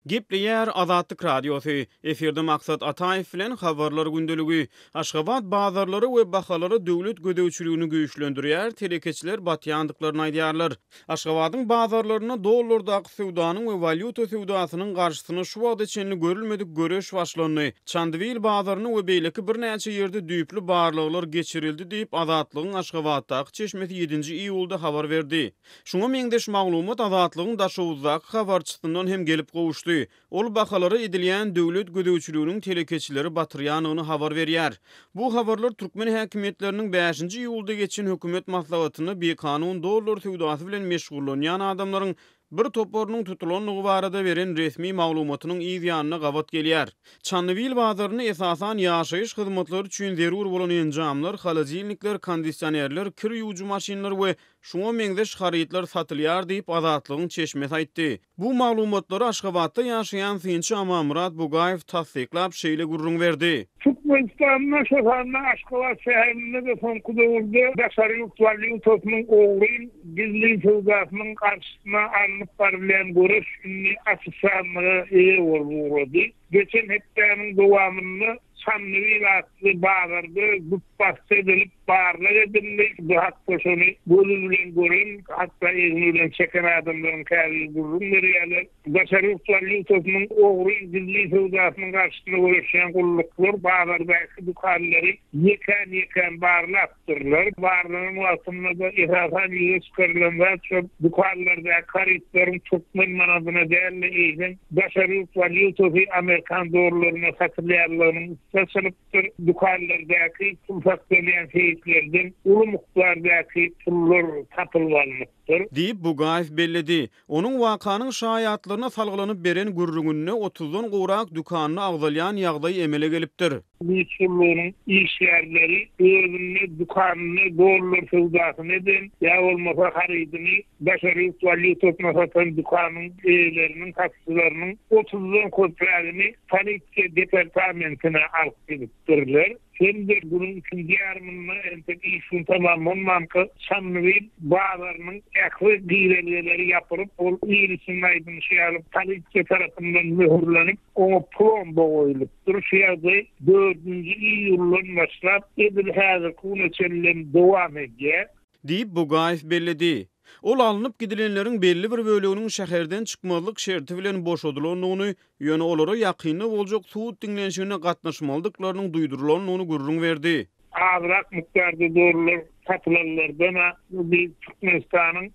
Gepleýär Azatlyk Radiosy, Efirde Maksat Ataýew bilen Habarlar gündeligi. Aşgabat bazarlara we bahalara döwlet gözegçiligini güýçlendirýär, telekeçiler batýandyklaryny aýdýarlar. Aşgabadyň bazarlarynda dollardaky söwdanyň we walýuta söwdasynyň garşysyna şu wagta çenli görülmedik göreş başlandy. Çandybil bazarynda we beýleki birnäçe ýerde düýpli barlaglar geçirildi diýip, Azatlygyň Aşgabatdaky çeşmesi ýedinji iýulda habar berdi. Şuňa meňzeş maglumat Azatlygyň Daşoguzdaky habarçysyndan hem gelip gowuşdy. Ol bahalara edilýän döwlet gözegçiliginiň telekeçileri batyrýandygyny habar berýär. Bu habarlar türkmen häkimiýetleriniň bäşinji iýulda geçen hökümet maslahatynda bikanun dollar söwdasy bilen meşgullanýan adamlaryň bir toparynyň tutulandygy barada beren resmi maglumatynyň yz ýanyna gabat gelýär. Çandybil bazarynda esasan ýaşaýyş hyzmatlary üçin zerur bolan enjamlar, holodilnikler, kondisionerler, kir ýuwujy maşynlar we Şuňa meňzeş harytlar satylýar diýip, Azatlygyň çeşmesi aýtdy. Bu maglumatlary Aşgabatda ýaşaýan synçy Amanmyrat Bugaýew tassyklap, şeýle gürrüň berdi. Türkmenistanda, şol sanda Aşgabat şäherinde-de soňky döwürde daşary ýurt walýutasynyň ogryn, gizlin söwdasynyň garşysyna alnyp barylýan göreş indi açyşanlyga eýe bolup ugrady. Geçen hepdäniň dowamynda Çandybil atly bazarda güpbasdy edilip, barlag edildi. Bu hakda şony gözi bilen gören, hatda egni bilen çeken adamlaryň käbiri gürrüň berýärler. Daşary ýurt walýutasynyň ogry, gizlin söwdasynyň garşysyna göreşýän gulluklar bazardaky dükanlary ýekän-ýekän barlapdyrlar. Barlanan wagtynda-da esasan ýüze çykarylan zat şol dükanlardaky harytlaryň türkmen manadyna däl-de, eýsem, daşary ýurt walýutasy amerikan dollaryna satylýanlygynyň üsti açylypdyr. Dükanlardaky pul saklanýan seýflerden uly mukdardaky pullar tapylyp alnypdyr. Diýip, Bugaýew belledi. Onuň wakanyň şaýatlaryna salgylanyp beren gürrüňinde otuzdan gowrak dükanda agzalýan ýagdaý emele gelipdir. Güýç gullugynyň işgärleri özünde dükanynda dollar söwdasyny eden ýa bolmasa harydyny daşary ýurt walýutasyna satan dükanyň eýeleriniň, satyjylarynyň otuzdan köprägini polisiýa departamentine alyp gidipdirler. Hem-de günüň ikinji ýarymynda entek iş gün tamam bolmanka Çandybil bazarynyň ähli girelgeleri ýapylyp, ol il içinde aýdylyşy ýaly polisiýa tarapyndan möhürlenip, oňa plomba goýlupdyr. Şu ýagdaý dördünji iýuldan başlap, edil häzirki güne çenlem dowam edýär. Diýip, Bugaýew belledi. Ol alnyp gidilenleriň belli bir böleginiň şäherden çykmazlyk şerti bilen boşadylandygyny, ýöne olara ýakynda boljak sud diňlenişigine gatnaşmalydyklarynyň duýdurylandygyny gürrüň berdi. Azrak mukdarda dollar satylanlardan-a bu Türkmenistanyň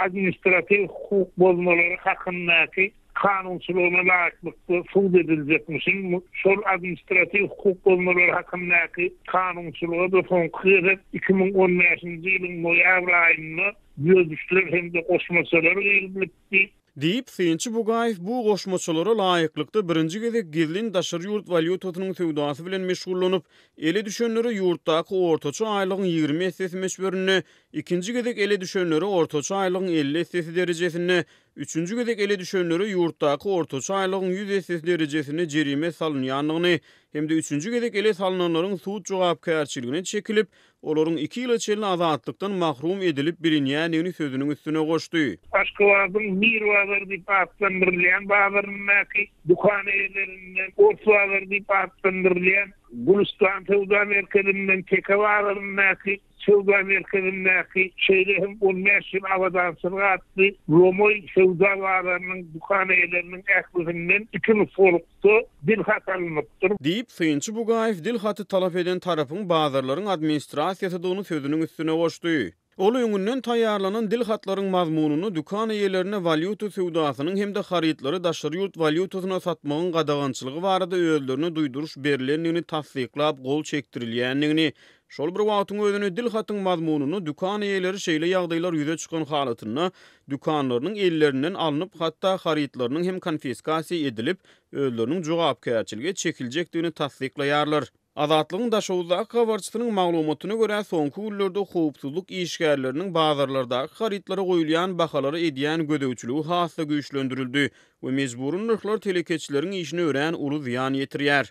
administratiw hukuk bozmalary hakyndaky kanunçylygyna laýyklykda sud ediljekmişin. Şol administratiw hukuk bozmalary hakyndaky kanunçylyga-da soňky gezek 2015-nji ýylyň noýabr aýynda düzedişler hem-de goşmaçalar girizilipdi. Diýip, synçy Bugaýew bu goşmaçalara laýyklykda birinji gezek gizlin daşary ýurt walýutasynyň söwdasy bilen meşgullanyp, ele düşenlere ýurtdaky ortaça aýlygyň 20 essesi möçberinde, ikinji gezek ele düşenlere ortaça aýlygyň 50 essesi derejesinde, üçünji gezek ele düşenlere ýurtdaky ortaça aýlygyň ýüz essesi derejesinde jerime salynýandygyny hem-de üçünji gezek ele salnanlaryň sud jogapkärçiligine çekilip, olaryň iki ýyla çenli azatlykdan mahrum edilip bilinýändigini sözüniň üstüne goşdy. Aşgabadyň Mir bazary diýip atlandyrylýan bazaryndaky dükan eýelerinden, Ors bazary diýip atlandyrylýan Gülüstan söwda merkezinden, Teke bazaryndaky söwda merkezindäki, şeýle hem 15 ýyl abadançylyk atly lomaý söwda bazarynyň dükan eýeleriniň ählisinden iki nusgalykda dil hat alnypdyr. Diýip, synçy Bugaýew dil haty talap eden tarapyň bazarlaryň administrasiýasydygyny sözüniň üstüne goşdy. Ol öňünden taýýarlanan dil hatlaryň mazmunynda dükan eýelerine walýuta söwdasynyň hem-de harytlary daşary ýurt walýutasyna satmagyň gadagançylygy barada özlerine duýduryş berlendigini tassyklap gol çekdirilýändigini, Şol bir wagtyň özünde dil hatyň mazmunynda dükan eýeleri şeýle ýagdaýlar ýüze çykan halatynda dükanlarynyň ellerinden alnyp, hatda harytlarynyň hem konfiskasiýa edilip, özleriniň jogapkärçilige çekiljekdigini tassyklaýarlar. Azatlygyň Daşoguzdaky habarçysynyň maglumatyna görä, soňky günlerde howpsuzlyk işgärleriniň bazarlardaky harytlara goýulýan bahalara edýän gözegçiligi has-da güýçlendirildi we mejbury nyrhlar telekeçileriň işine örän uly zyýan ýetirýär.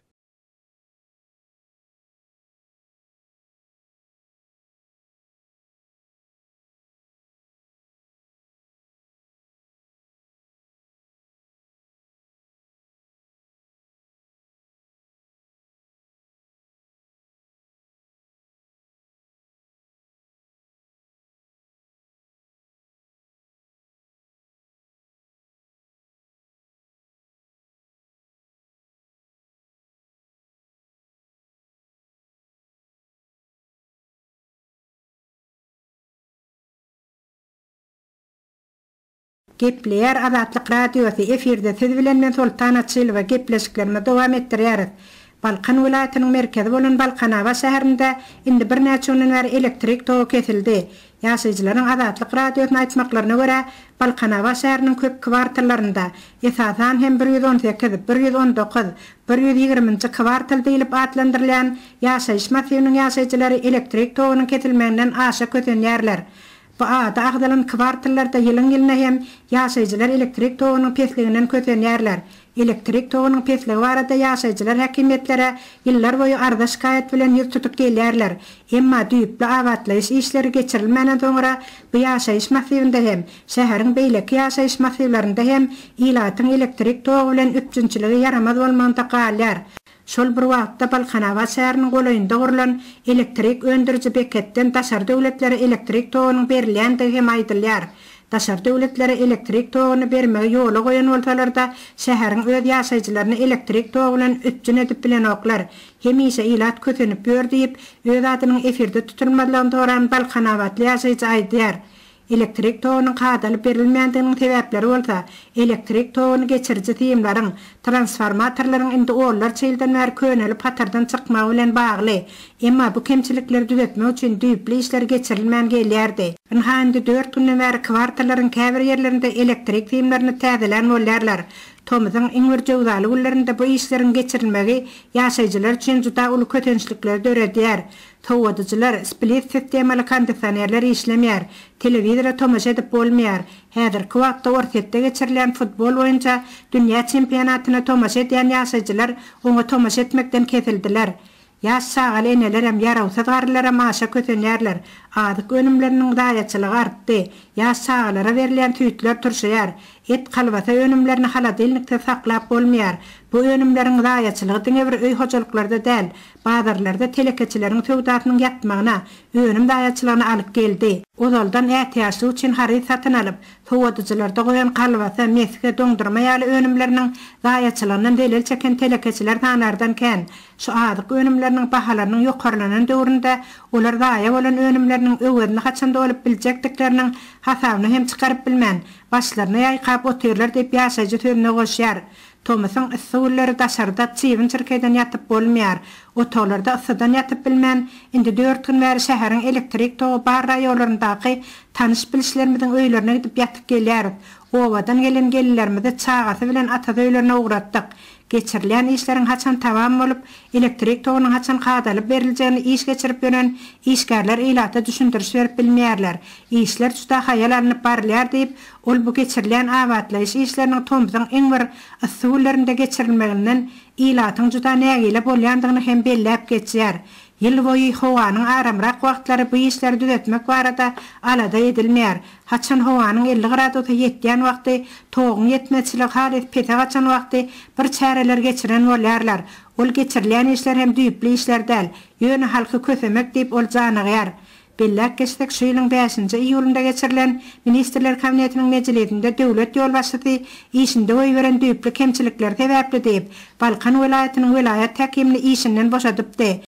Gepleýär Azatlyk Radiosy, efirde siz bilen men Soltan Açylowa gepleşiklerimizi dowam etdirýäris. Balkan welaýatynyň merkezi bolan Balkanabat şäherinde indi birnäçe günden bäri elektrik togy kesildi. Ýaşaýjylaryň Azatlyk Radiosyna aýtmaklaryna görä, Balkanabat şäheriniň köp kwartallarynda, esasan hem 118, 119, 120-nji kwartal diýlip atlandyrylýan ýaşaýyş massiwiniň ýaşaýjylary elektrik togunyň kesilmeginden aşa kösenýärler. Bu ady agzalan kwartallarda ýylyň-ýylyna hem ýaşaýjylar elektrik togunyň pesliginden kösenýärler. Elektrik togunyň pesligi barada ýaşaýjylar häkimiýetlere ýyllar boýy arza-şikaýat bilen ýüz tutup gelýärler. Emma düýpli abatlaýyş işleri geçirilmänden soňra bu ýaşaýyş massiwinde hem, şäheriň beýleki ýaşaýyş massiwlerinde hem ilatyň elektrik togy bilen üpjünçiligi ýaramaz bolmagynda galýar. Şol bir wagtda Balkanabat şäheriniň golaýynda gurlan elektrik öndüriji beketden daşary döwletlere elektrik togunyň berilýändigi hem aýdylýar. Daşary döwletlere elektrik toguny bermegi ýola goýan bolsalar-da, şäheriň öz ýaşaýjylaryny elektrik togy bilen üpjün edip bilenoklar. Hemişe ilat kösenip ýör diýip, öz adynyň efirde tutulmazlygyny soran balkanabatly ýaşaýjy aýdýar. Elektrik togunyň kadaly berilmändiginiň sebäpleri bolsa, elektrik toguny geçiriji simleriň, transformatorlaryň indi onlarça ýyldan bäri könelip hatardan çykmagy bilen bagly. Emma bu kemçilikleri düzetmek üçin düýpli işler geçirilmän gelýärdi. Ynha indi dört günden bäri kwartallaryň käbir ýerlerinde elektrik simlerini täzelän bolýarlar. Tomusyň iň bir jöwzaly günlerinde bu işleriň geçirilmegi ýaşaýjylar üçin juda uly kösençlikleri döredýär. Sowadyjylar, split sistemaly kondisionerler işlemeýär, telewizora tomaşa edip bolmaýar. Häzirki wagtda Orsýetde geçirilýän futbol boýunça dünýä çempionatyna tomaşa edýän ýaşaýjylar oňa tomaşa etmekden kesildiler. Ýaş çagaly enelerem, ýarawsyz garrylaram aşa kösenýärler. Azyk önümleriniň zaýaçylygy artdy. Ýaş çagalara berilýän süýtler turşaýar. Et, kolbasa önümlerini holodilnikde saklap bolmaýar. Bu önümleriň zaýaçylygy diňe bir öý hojalyklarda däl, bazarlarda telekeçileriň söwdasynyň ýatmagyna, önüm zaýaçylygyna alyp geldi. Ozaldan ätiýaçlyk üçin haryt satyn alyp, sowadyjylarda goýan kolbasa, mesge, doňdurma ýaly önümleriniň zaýaçylygyndan zelel çeken telekeçiler sanardan kän. Şu azyk önümleriniň bahalarynyň ýokarlanan döwründe olar zaýa bolan önümleriniň öwezini haçan dolup biljekdikleriniň hasabyny hem çykaryp bilmän, başlaryny ýaýkap otyrlar diýip ýaşaýjy sözüne goşýar. Tomusyň yssy günleri daşarda çybyn-çirkeýden ýatyp bolmaýar. Otaglarda yssydan ýatyp bilmän, indi dört gün bäri şäheriň elektrik togy bar raýonlaryndaky tanyş-bilişlerimiziň öýlerine gidip ýatyp gelýäris. Obadan gelen gelinlerimizi çagasy bilen atasy öýlerine ugratdyk. Geçirilýän işleriň haçan tamam bolup, elektrik togunyň haçan kadaly beriljegini iş geçirip ýören işgärler ilata düşündiriş berip bilmeýärler. Işler juda haýal alnyp barylýar diýip, ol bu geçirilýän abatlaýyş işleriniň tomsuň iň bir yssy günlerinde geçirilmeginden ilatyň juda nägile bolýandygyny hem belläp geçýär. Ýyl boýy howanyň aramrak wagtlary bu işleri düzetmek barada alada edilmeýär. Haçan howanyň 50 gradusa ýetýän wagty, toguň ýetmezçiligi halys pese gaçan wagty bir çäreler geçiren bolýarlar. Ol geçirilýän işler hem düýpli işler däl. Ýöne halky kösemek diýip ol janygýar. Belläp geçsek, şu ýylyň bäşinji iýulynda geçirilen Ministrler Kabinetiniň mejlisinde döwlet ýolbaşçysy işinde goýberen düýpli kemçilikleri sebäpli diýip, Balkan welaýatynyň welaýat häkimini işinden boşadypdy.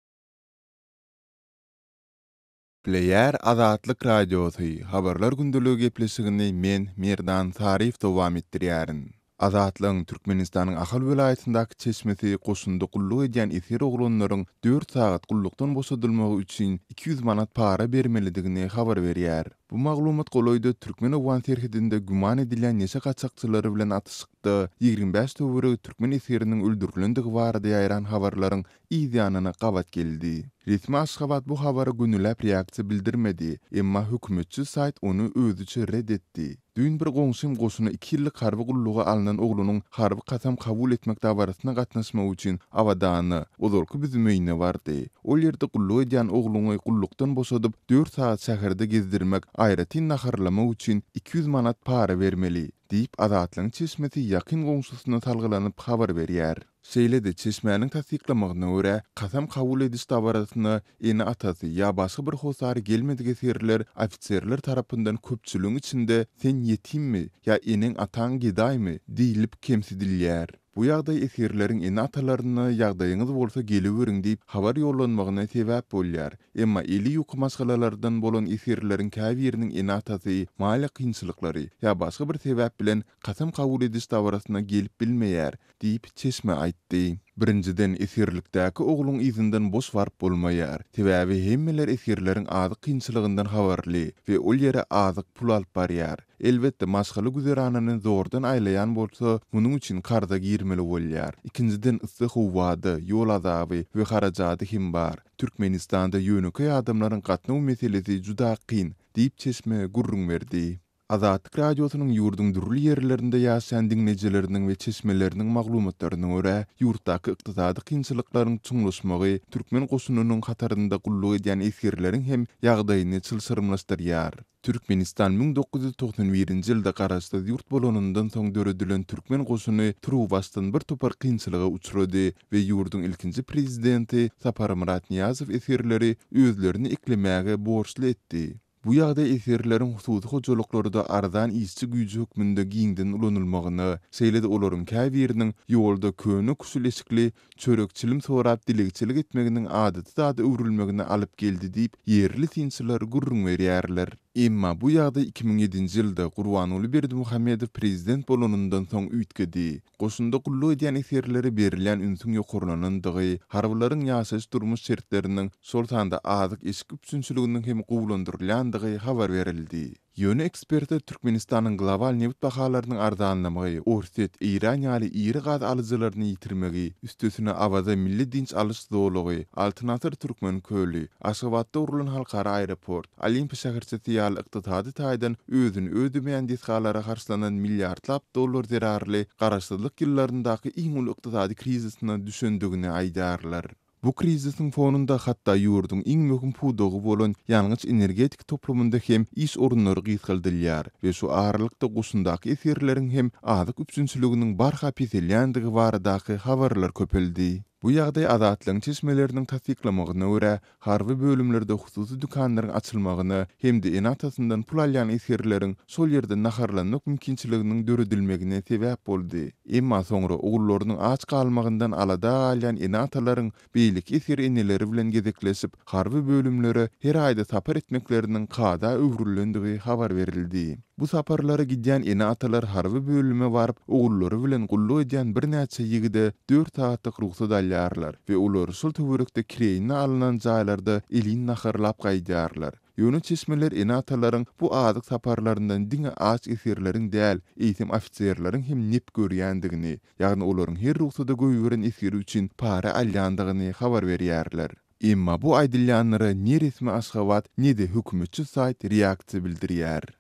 Gepleýär Azatlyk Radiosy, Habarlar gündeligi gepleşigini men, Merdan Saryýew dowam etdirýärin. Azatlygyň Türkmenistanyň Ahal welaýatyndaky çeşmesi goşunda gulluk edýän esger oglanlaryň dört sagat gullukdan boşadylmagy üçin 200 manat para bermelidigini habar berýär. Bu maglumat golaýda türkmen-owgan serhedinde güman edilýän neşe gaçakçylary bilen atyşykda 25 töweregi türkmen esgeriniň öldürilendigi barada ýaýran habarlaryň yz ýanyna gabat geldi. Resmi Aşgabat bu habara gönüläp reaksiýa bildirmedi, emma hökümetçi saýt ony özüçe ret etdi. Düýn bir goňşym goşuna iki ýyllyk harby gulluga alnan oglunyň harby kasam kabul etmek dabarasyna gatnaşmak üçin Abadana, ozalky Büzmeýine bardy. Ol ýerde gulluk edýän ogluňy gullukdan boşadyp, dört sagat şäherde gezdirmek, aýratyn naharlamak üçin 200 manat para bermeli, diýip, Azatlygyň çeşmesi ýakyn goňşusyna salgylanyp habar berýär. Şeýle-de, çeşmäniň tassyklamagyna görä, kasam kabul ediş dabarasyna ene-atasy ýa başga bir hossary gelmedik esgerler ofiserler tarapyndan köpçüligiň içinde sen ýetimmi ýa eneň-ataň gedaýmy? diýlip kemsidilýär. Bu ýagdaý esgerleriň ene-atalaryna ýagdaýyňyz bolsa geleweriň diýip habar ýollanmagyna sebäp bolýar. Emma eli ýuka maşgalalardan bolan esgerleriň käbiriniň ene-atasy maliýe kynçylyklary ýa başga bir sebäp. sebäp bilen kasam kabul ediş dabarasyna gelip bilmeýär diýip, çeşme aýtdy. Birinjiden, esgerlikdäki ogluň yzyndan boş baryp bolmaýar. Sebäbi hemmeler esgerleriň azyk kynçylygyndan habarly we ol ýere azyk, pul alyp barýar. Elbetde, maşgala güzeranyny zordan aýlaýan bolsa, munuň üçin karza girmeli bolýar. Ikinjiden, yssy howada, ýol azaby we harajady hem bar. Türkmenistanda ýönekeý adamlaryň gatnaw meselesi juda kyn, diýip, çeşme gürrüň berdi. Azatlyk Radiosynyň ýurduň dürli ýerlerinde ýaşaýan diňleýjileriniň we çeşmeleriniň maglumatlaryna görä, ýurtdaky ykdysady kynçylyklaryň çuňlaşmagy türkmen goşunynyň hatarynda gulluk edýän esgerleriň hem ýagdaýyny çylşyrymlaşdyrýar. Türkmenistan 1991-nji ýylda garaşsyz ýurt bolanyndan soň döredilen türkmen goşuny turuwbaşdan bir topar kynçylyga uçrady we ýurduň ilkinji prezidenti Saparmyrat Nyýazow esgerleri özlerini eklemäge borçly etdi. Bu ýagdaý esgerleriň hususy hojalyklarda arzan işçi güýji hökmünde giňden ulanylmagyna, şeýle-de olaryň käbiriniň ýolda köne-küşül eşikli, çörek-çilim sorap dilegçilik etmeginiň adaty zada öwrülmegine alyp geldi diýip, ýerli synçylar gürrüň berýärler. Emma bu ýagdaý 2007-nji ýylda Gurbanguly Berdimuhamedow prezident bolanyndan soň üýtgedi. Goşunda gulluk edýän esgerlere berilýän ünsüň ýokarlanandygy, harbylaryň ýaşaýyş-durmuş şertleriniň, şol sanda azyk-eşik üpjünçiliginiň hem gowulandyrylýandygy habar berildi. Ýöne ekspertler Türkmenistanyň global nebit bahalarynyň arzanlamagy, Orsýet, Eýran ýaly iri gaz alyjylaryny ýitirmegi, üstesine Awaza milli dynç alyş zolagy, Altyn asyr Türkmen köli, Aşgabatda gurlan halkara aeroport, Olimpiýa şäherçesi ýaly ykdysady taýdan özüni ödemeýän desgalara harçlanan milliardlap dollar zerarly garaşsyzlyk ýyllaryndaky iň uly ykdysady krizisine düşendigini aýdýarlar. Bu krizisiň fonunda hatda ýurduň iň möhüm pudagy bolan ýangyç-energetika toplumynda hem iş orunlary gysgaldylýar we şu aralykda goşundaky esgerleriň hem azyk üpjünçiliginiň barha peselýändigi baradaky habarlar köpeldi. Bu ýagdaý Azatlygyň çeşmeleriniň tassyklamagyna görä, harby bölümlerde hususy dükanlaryň açylmagyna hem-de ene-atasyndan pul alýan esgerleriň şol ýerde naharlanmak mümkinçiliginiň döredilmegine sebäp boldy. Emma soňra ogullarynyň aç galmagyndan alada galýan ene-atalaryň beýleki esger eneleri bilen gezekleşip, harby bölümlere her aýda sapar etmekleriniň kada öwrülendigi habar berildi. Bu saparlara gidýän ene-atalar harby bölüme baryp, ogullary bilen gulluk edýän birnäçe ýigide dört sagatlyk rugsat alýarlar we olary şol töwerekde kireýine alnan jaýlarda elin naharlap gaýdýarlar. Ýöne çeşmeler ene-atalaryň bu azyk saparlaryndan diňe aç esgerleriň däl, eýsem ofiserleriň hem nep görýändigini, ýagny olaryň her rugsada goýberen esgeri üçin para alýandygyny habar berýärler. Emma bu aýdylýanlara ne resmi Aşgabat, ne-de hökümetçi saýt reaksiýa bildirýär.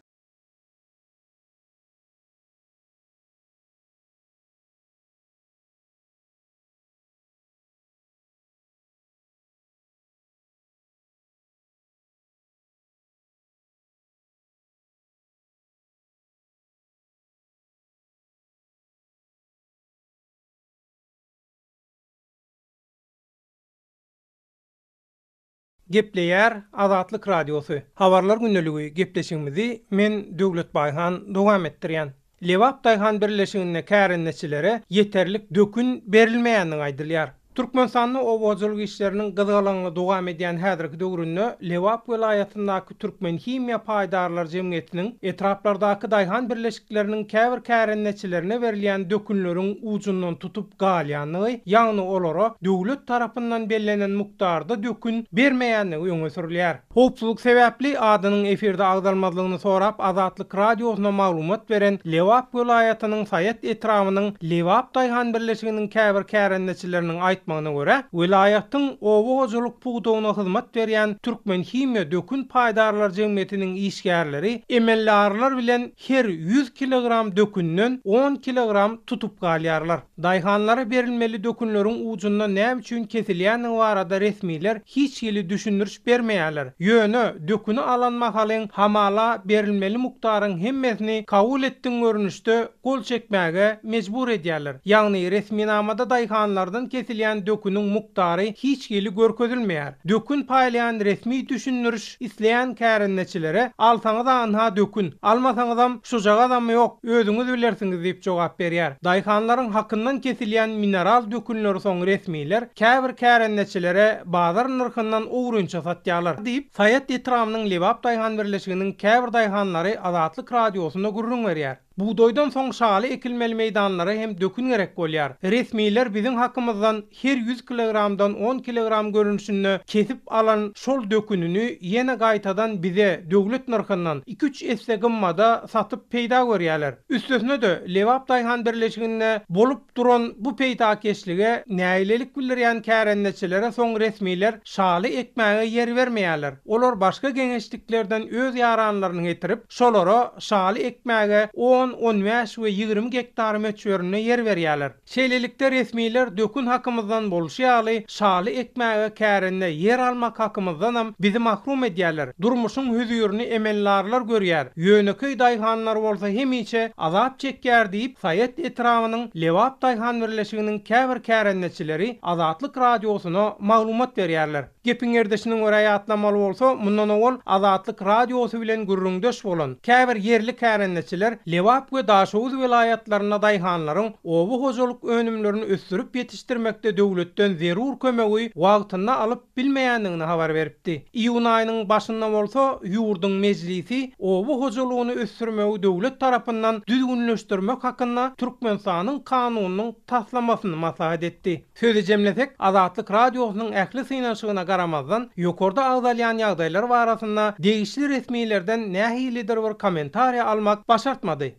Gepleýär Azatlyk Radiosy. Habarlar gündeligi gepleşigimizi men Döwlet Baýhan dowam etdirýän. Lebap daýhan birleşiginde kärendeçilere ýeterlik dökün berilmeýändigi aýdylýar. Türkmenistanda oba hojalyk işleriniň gyzgalaňly dowam edýän häzirki döwründe Lebap welaýatyndaky Türkmenhimiýa paýdarlar jemgyýetiniň etraplardaky daýhan birleşikleriniň käbir kärendeçilerine berilýän dökünleriň ujundan tutup galýandygy, ýagny olara döwlet tarapyndan bellenen mukdarda dökün bermeýändigi öňe sürülýär. Howpsuzlyk sebäpli adynyň efirde agzalmazlygyny sorap Azatlyk Radiosyna maglumat beren Lebap welaýatynyň Saýat etrabynyň Lebap daýhan birleşiginiň käbir kärendeçileriniň aýtmagyna görä, welaýatyň oba hojalyk pudagyna hyzmat berýän Türkmenhimiýa dökün paýdarlar jemgyýetiniň işgärleri emeldarlar bilen her 100 kilogram dökünden on kilogram tutup galýarlar. Daýhanlara berilmeli dökünleriň ujundan näme üçin kesilýändigi barada resmiler hiç hili düşündiriş bermeýärler. Ýöne, döküni alan mahalyň hamala berilmeli mukdaryň hemmesini kabul etdiň görnüşde gol çekmäge mejbur edýärler. Ýagny resminamada daýhanlardan kesilýän döküniň mukdary hiç hili görkezilmeýär. Dökün paýlaýan resmi düşündiriş Isleýän kärendeçilere, Alsaňyz-a ynha dökün, almasaňyzam şujagazam ýok, özüňiz bilersiňiz diýip jogap berýär. Daýhanlaryň hakyndan kesilýän mineral dökünleri soň resmiler käbir kärendeçilere bazar nyrhyndan ogrynça satýarlar diýip, Saýat etrabynyň Lebap daýhan birleşiginiň käbir daýhanlary Azatlyk Radiosyna gürrüň berýär. Bugdaýdan soň şaly ekilmeli meýdanlara hem dökün gerek bolýar. Resmiler biziň hakymyzdan her 100 kilogramdan 10 kilogram görnüşinde kesip alan şol dökünini ýene gaýtadan bize döwlet nyrhyndan iki-üç esse gymmada satyp peýda görýärler. Üstesine-de, Lebap daýhan birleşiginde bolup duran bu peýdakeşlige nägilelik bildirýän kärendeçilere soň resmiler şaly ekmäge ýer bermeýärler. Olar başga geňeşliklerden öz ýaranlaryny getirip, şolara şaly ekmäge on, on bäş we 20 gektar möçberinde ýer berýärler. Şeýlelikde, resmiler dökün hakymyzdan bolşy ýaly, şaly ekmäge kärende ýer almak hakymyzdanam bizi mahrum edýärler. Durmuşyň hözirini emeldarlar görýär, ýönekeý daýhanlar bolsa hemişe azap çekýär diýip, Saýat etrabynyň Lebap daýhan birleşiginiň käbir kärendeçileri Azatlyk Radiosyna maglumat berýärler. Gepiň gerdişine görä ýatlamaly bolsa, mundan owal Azatlyk Radiosy bilen gürrüňdeş bolan käbir ýerli kärendeçiler Lebap we Daşoguz welaýatlarynda daýhanlaryň oba hojalyk önümlerini ösdürip ýetişdirmekde döwletden zerur kömegi wagtynda alyp bilmeýändigini habar beripdi. Iýun aýynyň başynda bolsa ýurduň Mejlisi oba hojalygyny ösdürmegi döwlet tarapyndan düzgünleşdirmek hakynda Türkmenistanyň Kanunynyň taslamasyny maslahat etdi. Sözi jemlesek, Azatlyk Radiosynyň ähli synanyşygyna garamazdan, ýokarda agzalýan ýagdaýlar barasynda degişli resmilerden nähilidir bir kommentariýa almak başartmady.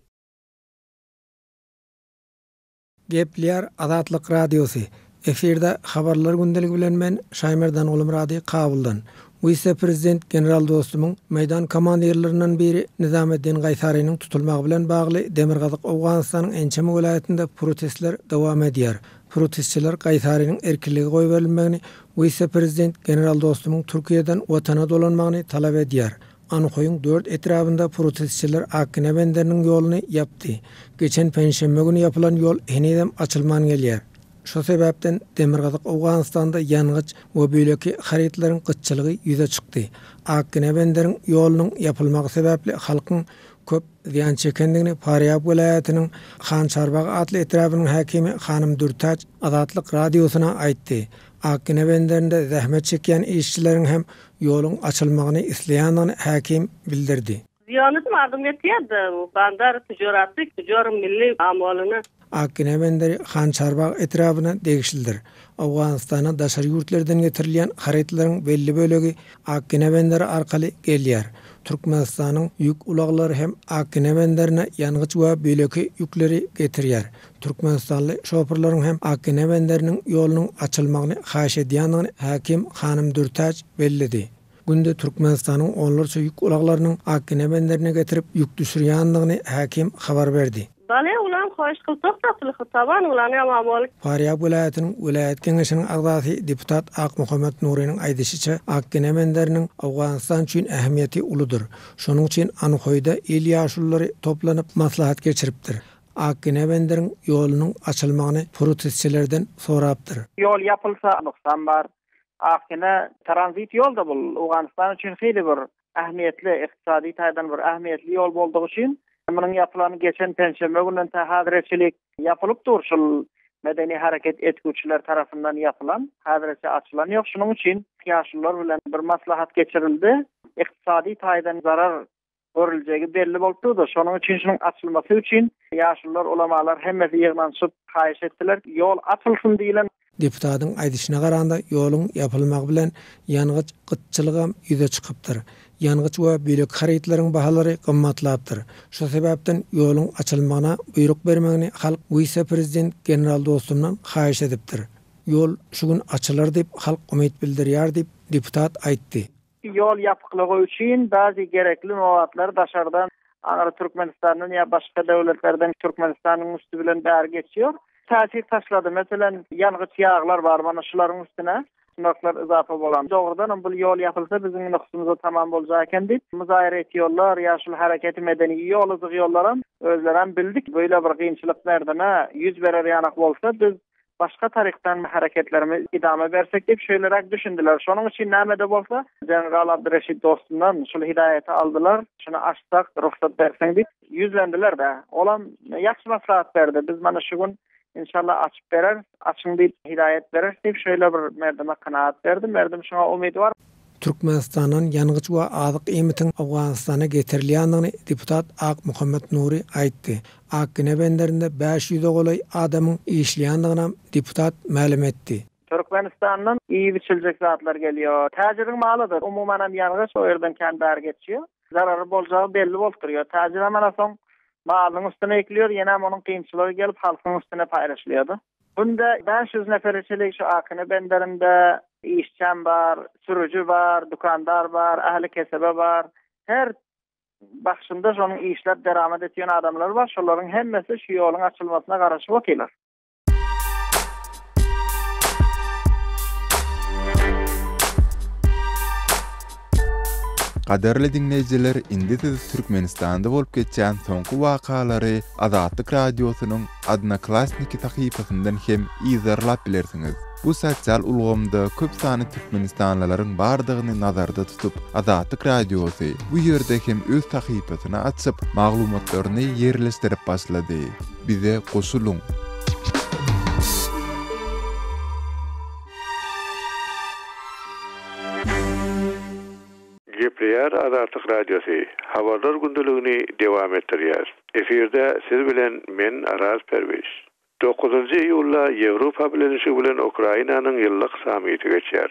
Gepleýär Azatlyk Radiosy. Efirde Habarlar gündeligi bilen men, Şaýmerdan Gulmyrady, Kabuldan. Wise-prezident general Dostumyň meýdan komandirlerinden biri Nizameddin Gaýsarynyň tutulmagy bilen bagly demirgazyk Owganystanyň ençeme welaýatynda protestler dowam edýär. Protestçiler Gaýsarynyň erkinlige goýberilmegini, wise-prezident general Dostumyň Türkiýeden watana dolanmagyny talap edýär. Anhoýyň dört etrabynda protestçiler Akgine benderiniň ýoluny ýapdy. Geçen penşenbe güni ýapylan ýol henizem açylman gelýär. Şo sebäpden demirgazyk Owganystanda ýangyç we beýleki harytlaryň gytçylygy ýüze çykdy. Akgine benderiň ýolunyň ýapylmagy sebäpli halkyň köp zyýan çekendigini Farýab welaýatynyň Han Çarbag atly etrabynyň häkimi hanym Dürtäç Azatlyk Radiosyna aýtdy. Akgine benderinde zähmet çekýän işçileriň hem ýoluň açylmagyny isleýändigini häkim bildirdi. Zyýanyny mardum etýär-de, bandar tüjaraty, tüjar milli amwalyny. Akgine benderi Han Çarbag etrabyna degişlidir. Owganystana daşary ýurtlardan getirilýän harytlaryň belli bölegi Akgine benderi arkaly gelýär. Türkmenistanyň ýük ulaglary hem Akgine benderine ýangyç we beýleki ýükleri getirýär. Türkmenistanly şoförleriň hem Akgine benderiniň ýolunyň açylmagyny haýyş edýändigini häkim hanym Dürtäç belledi. Günde Türkmenistanyň onlarça ýük ulaglarynyň Akgine benderine getirip ýük düşürýändigini häkim habar berdi. Bale ulan hoş kyl togtatyl hytaban ulan ýaman bol. Farýab welaýatynyň welaýat geňeşiniň agzasy deputat Akmuhammet Nurynyň aýdyşyça, Akgine benderiniň Owganystan üçin ähmiýeti uludyr. Şonuň üçin Anhoýda il ýaşululary toplanyp maslahat geçiripdir. Akgine benderiň ýolunyň açylmagyny protestçilerden sorapdyr. Ýol ýapylsa nuksan bar. Akgine tranzit ýol-da bul Owganystan üçin hili bir ähmiýetli, ykdysady taýdan bir ähmiýetli ýol boldugy üçin, munuň ýapylany geçen penşenbe günden tä häzire çenli ýapylyp dur, şul medeni hereket etgüçiler tarapyndan ýapylan, häzirçe açylan ýok. Şunuň üçin ýaşulular bilen bir maslahat geçirildi. Ykdysady taýdan zarar görüljegi belli bolup durdy. Şonuň üçin şunuň açylmasy üçin ýaşulular, ulamalar hemmesi ýygnanyşyp haýyş etdiler. Ýol açylsyn diýlen. Deputatyň aýdyşyna garanda, ýoluň ýapylmagy bilen ýangyç gytçylygam ýüze çykypdyr. Ýangyç we beýleki harytlaryň bahalary gymmatlapdyr. Şu sebäpden ýoluň açylmagyna buýruk bermegini halk wise-prezident general Dostumdan haýyş edipdir. Ýol şu gün açylar diýip halk umyt bildirýär diýip, deputat aýtdy. Ýol ýapyklygy üçin bäzi gerekli nobatlar daşardan, aňry Türkmenistandan ýa başga döwletlerden Türkmenistanyň üsti bilen bäri geçýär. Täsir taşlady. Meselem, ýangyç ýaglar bar, mana şularyň üstüne nyrhlar yzapa bolan. Dogrudanam bul ýol ýapylsa biziň nysgymyza tamam boljak eken diýip, muzaýere etýorlar, ýa şul hereketi medeni ýol yzyg ýollaram özlerem bildik. Beýle bir gynçylyk merdeme ýüz berer ýanak bolsa biz başga tarykdan hereketlerimizi idame bersek diýip şeýleräk düşündiler. Şonuň üçin näme-de bolsa general Abdyreşit Dostumdan şul hidaýaty aldylar, şuny açsak rugsat berseň diýip ýüzlendiler-de. Olam ýagşy maslahat berdi. Biz mana şu gün inşallah açyp bereris, açyň diýip hidaýat bereris diýip şeýle bir merdime kanagat berdi. Merdim şuňa umydy bar. Türkmenistandan ýangyç we azyk iýmitiň Owganystana getirilýändigini deputat Akmuhammet Nury aýtdy. Akgine benderinde 500-e golaý adamyň işleýändiginem deputat mälim etdi. Türkmenistandan iýip-içiljek zatlar gelýär. Täjiriň malydyr. Umuman hem ýangyç o ýerden kän bäri geçýär. Zarary boljagy belli bolup durýar. Täjirem ana soň malynyň üstüne ýükleýär, ýenem onuň kynçylygy gelip halkyň üstüne paýlaşylýar-da. Günde 500 nefere çenli şu Akina benderinde işçem bar, sürüji bar, dükandar bar, ähli kesebe bar. Her başynda şonuň işläp deramat etýän adamlar bar. Şolaryň hemmesi şu ýoluň açylmasyna garaşyp otyrlar. Gadyrly diňleýjiler, indi siz Türkmenistanda bolup geçýän soňky wakalary Azatlyk Radiosynyň Odnoklassniki sahypasyndan hem yzarlap bilersiňiz. Bu sosial ulgamda köp sanly türkmenistanlylaryň bardygyny nazarda tutup, Azatlyk Radiosy bu ýerde hem öz sahypasyny açyp, maglumatlaryny ýerleşdirip başlady. Bize goşulyň! Gepleýär Azatlyk Radiosy, Habarlar gündeligini dowam etdirýär. Efirde siz bilen men Araz Perwiz. Dokuzynjy iýulda Ýewropa Bileleşigi bilen Ukrainanyň ýyllyk sammiti geçýär.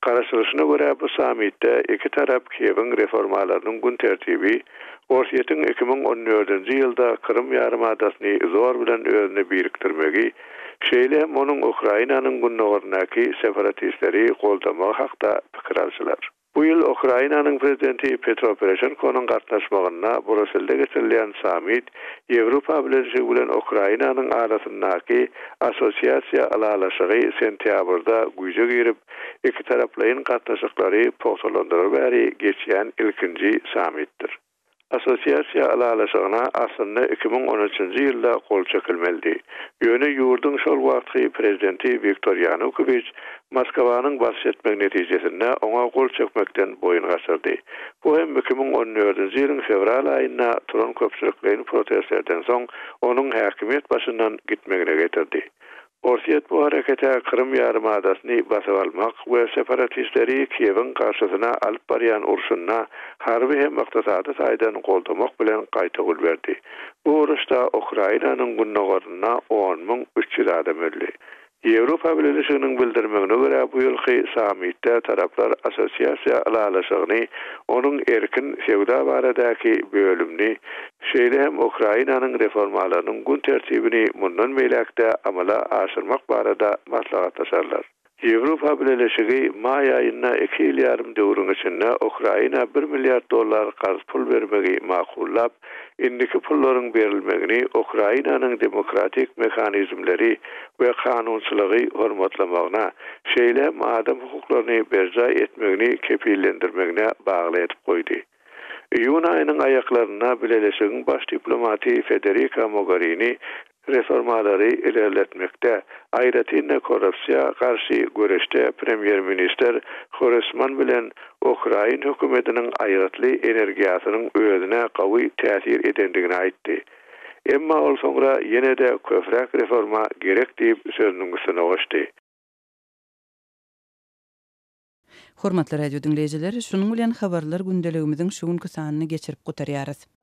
Garaşylyşyna görä, bu sammitde iki tarap Kiýewiň reformalarynyň gün tertibi, Orsýetiň 2014-nji ýylda Krym ýarymadasyny zor bilen özüne birikdirmegi, şeýle hem onuň Ukrainanyň gündogaryndaky separatistleri goldamagy hakda pikir alşylar. Bu ýyl Ukrainanyň prezidenti Petro Poroşenkonyň gatnaşmagynda Bruselde geçirilýän sammit Ýewropa Bileleşigi bilen Ukrainanyň arasyndaky Assosiasiýa ylalaşygy sentýabrda güýje girip, ikitaraplaýyn gatnaşyklary pugtalandyrar bäri geçýän ilkinji sammitdir. Assosiasiýa ylalaşygyna aslynda 2013-nji ýylda gol çekilmelidi. Ýöne ýurduň şol wagtky prezidenti Wiktor Ýanukowiç Moskwanyň basyş etmegi netijesinde oňa gol çekmekden boýun gaçyrdy. Bu hem 2014-nji ýylyň fewral aýynda turan köpçülikleýin protestlerden soň onuň häkimiýet başyndan gitmegine getirdi. Orsýet bu herekete Krym ýarymadasyny basyp almak we separatistleri Kiýewiň garşysyna alyp barýan urşunda harby hem ykdysady taýdan goldamak bilen gaýtawul berdi. Bu uruşda Ukrainanyň gündogarynda 10 300 adam öldi. Ýewropa Bileleşiginiň bildirmegine görä, bu ýylky sammitde taraplar Assosiasiýa ylalaşygyny, onuň erkin söwda baradaky bölümini, şeýle hem Ukrainanyň reformalarynyň gün tertibini mundan beýläk-de amala aşyrmak barada maslahatlaşarlar. Ýewropa Bileleşigi maý aýynda iki ýyl ýarym döwrüň içinde Ukraina bir milliard dollar karz pul bermegi makullap, indiki pullaryň berilmegini Ukrainanyň demokratik mehanizmleri we kanunçylygy hormatlamagyna, şeýle hem adam hukuklaryny berjaý etmegini kepillendirmegine bagly edip goýdy. Iýun aýynyň aýaklarynda Bileleşigiň baş diplomaty Federika Mogerini reformalary ilerletmekde, aýratyn-da korrupsiýa garşy göreşde premýer-ministr Hroýsman bilen ukrain hökümetiniň aýgytly energiýasynyň özüne gawy täsir edendigini aýtdy. Emma ol soňra ýene-de köpräk reforma gerek diýip sözüniň üstüne goşdy. Hormatly radio diňleýjiler, şunuň bilen Habarlar gündeligimiziň şu günki sanyny geçirip gutarýarys.